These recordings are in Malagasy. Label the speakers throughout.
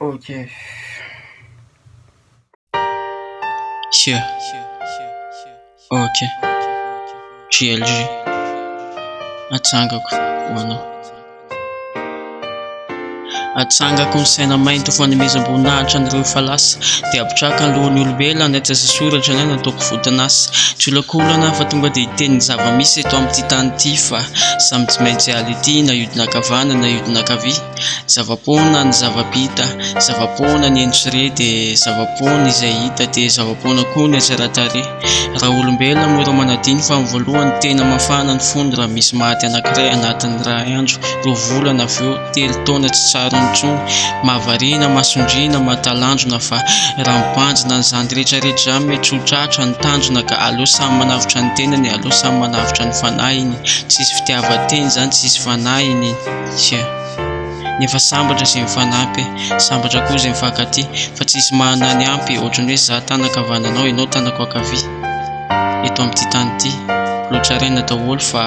Speaker 1: Ok. Yeah. Ok. GLG. Atsangako ho anao. Atsangako ny saina mainty ho fanomezam-boninahitra an'ireo efa lasa. Dia apitraka ny lohan'ny olombelona anaty asa soratra ny nataoko foton'asa. Tsy olakolana fa tonga dia hiteny ny zava-misy eto amin'ity tany ity fa samy tsy maintsy hiala ety na hiodina ankavanana na hiodina ankavia. Zava-poana ny zava-bita, zava-poana ny heno sy re dia zava-poana izay hita dia zava-poana koa ny hatsaran-tarehy. Raha olombelona mora manadino fa amin'ny voalohany tena mafana ny fony raha misy maty anankiray anatin'ny iray andro, roa volana avy eo, telo taona tsy tsarony intsony. Mahavariana, mahasondriana, mahatalanjona fa raha mibanjina an'izany rehetra rehetra izany mety tsy ho tratra ny tanjona ka aleo samy manavotra ny tenany, aleo samy manavotra ny fanahiny. Tsisy fitiavan-tena izany, tsisy fanahiny. Tsia. Nefa sambatra izay mifanampy e, sambatra koa izay mifankatia, fa tsisy manana ny ampy e, ohatran'ny hoe za tanako havananao, ianao tanako ankavia. Eto amin'ity tany ity, aleo tsaraina daholo fa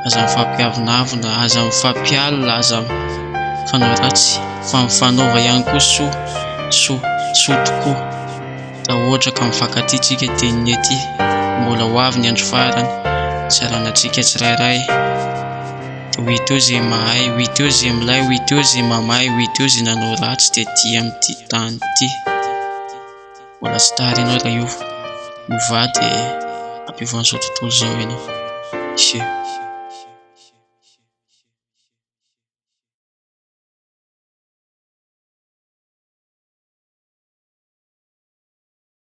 Speaker 1: aza mifampiavonavona, aza mifampialona, aza mifanao ratsy, fa mifanaova ihany koa soa, soa, soa tokoa. Raha ohatra ka mifankatia tsika dia ny ety, mbola ho avy ny andro farany, hitsarana antsika tsirairay. Ho hita eo ze mahay, ho hita eo ze milay, ho hita eo ze mamay, ho hita eo ze nanao ratsy tety amin'ity tany ity. Mbola tsy tara ianao raha hiova. Miovà dia hampiova an'izao tontolo izao ianao. Monsieur.